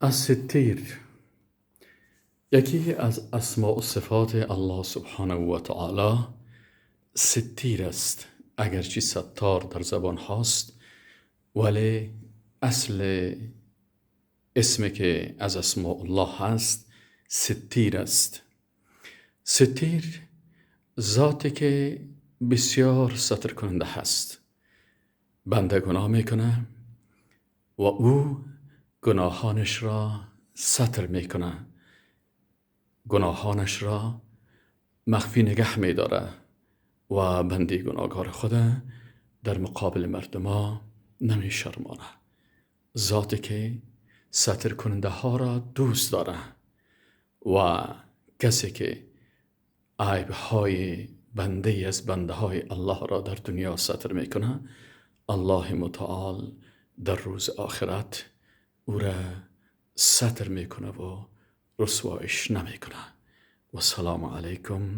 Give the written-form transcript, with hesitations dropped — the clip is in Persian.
الستیر یکی از اسماء و صفات الله سبحانه و تعالی ستیر است. اگرچه ستار در زبان هاست، ولی اصل اسمی که از اسماء الله هست ستیر است. ستیر ذاتی که بسیار ستر کننده هست. بنده گناه میکنه و او گناهانش را ستر میکنه، گناهانش را مخفی نگه میداره و بنده گناهکار خود در مقابل مردم نمی شرمانه. ذاتی که ستر کننده ها را دوست داره و کسی که عیب های بنده از بنده های الله را در دنیا ستر میکنه، الله متعال در روز آخرت او را ستر میکنه و رسوایش نمیکنه. و سلام علیکم.